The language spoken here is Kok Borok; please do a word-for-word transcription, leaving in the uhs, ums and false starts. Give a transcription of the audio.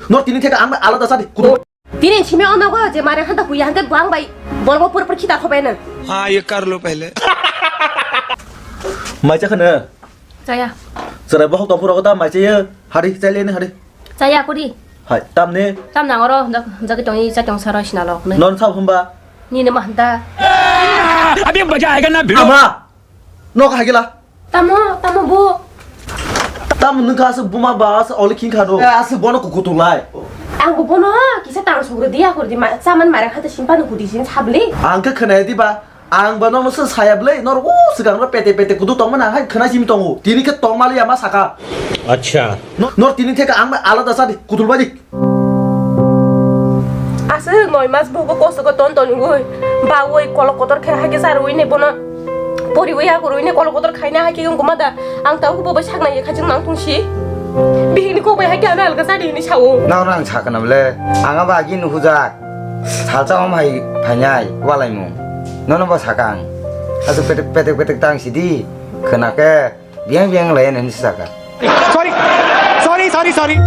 Nor tini theka ang alada sadi kudu. Tini simi ono go je mare hanta kuya hante buang bai. Bolbo pur pur khita khobai nang. हाँ, ये कर लो पहले। Mai cha khana. Chaya. Chwrai bohok tong phuru ta mai cha ye. Hari chai le ne hari. Chaya kuri. Hai, tam ne. Tam nang oro, jak, jak tong i, jak tong saro sina lok ne. Non sab hamba. Ni ne ma hanta. अभी मजा आएगा ना भिड़ो। Ama. Nok hai gila. Tamo, tamo bo. Tamo nung ka asuk buma ba asuk oli king khado. Eh, asuk bono kukutung lai. Ang bo bono kisa tang sugro dia kur di ma, saman mara khata simpan hudi sin sabli. Ang khe khwnai di ba. Ang ba nono se saya blai, nor o sigang ro pete pete kudu tongma nang hai khwna simi tongo. Tini khe tongma liya ma saka. अच्छा। No, nor tini theka ang ba alada sadi kutul badik. Aswk noi mas bogo kosto ko ton ton goi. Ba oi kolok kotor khe hai khe sar oi ne bono. Pori oi akur oi ne kolok kotor khaina hai khe goma da. Ang ta hubo bai sakna ye khajing mang tungsi. Bihini kok bai hai khe ana alga sadi ni sao. Nang rang sakna ble. Ang aba agi nu hujak. Salsa om hai phainai walai mung. Nono ba sakang. Aswk petek petek petek tang sidi. Khwna khe biang biang lai nani saka. Sorry, sorry, sorry, sorry.